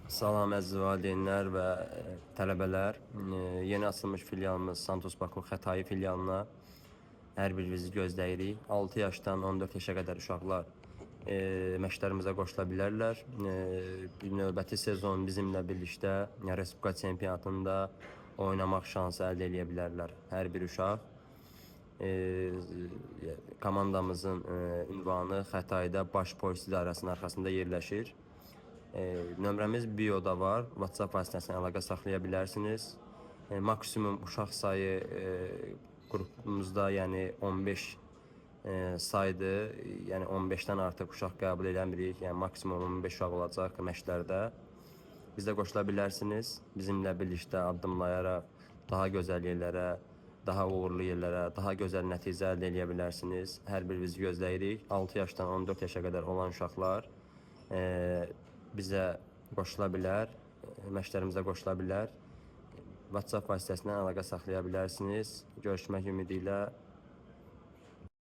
Salam əziz valideynlər və tələbələr. Yeni açılmış filialımız Santos Baku Xətai filialına hər birinizi gözləyirik. 6 yaşdan 14 yaşa qədər uşaqlar məşqlərimizə qoşula bilərlər. Bir növbəti sezon bizimlə birlikdə Respublika çempionatında oynamaq şansı əldə edə bilərlər hər bir uşaq. Komandamızın ünvanı Xətaidə Baş Polis İdarəsinin arxasında yerləşir. Nömrəmiz bioda var. WhatsApp vasitəsilə əlaqə saxlaya bilərsiniz. Maksimum uşaq sayı qrupumuzda, yəni 15 saydır. Yəni 15-dən artıq uşaq qəbul eləmirik. Yəni maksimum 15 uşaq olacaq məşqlərdə. Bizə qoşula bilərsiniz. Bizimlə birlikdə addımlayaraq daha gözəl yerlərə, daha uğurlu yerlərə, daha gözəl nəticə əldə edə bilərsiniz. Hər birinizi gözləyirik. 6 yaşdan 14 yaşa qədər olan uşaqlar bizə qoşula bilər, məşqlərimizə qoşula bilər. WhatsApp vasitəsilə əlaqə saxlaya bilərsiniz. Görüşmək ümidi ilə.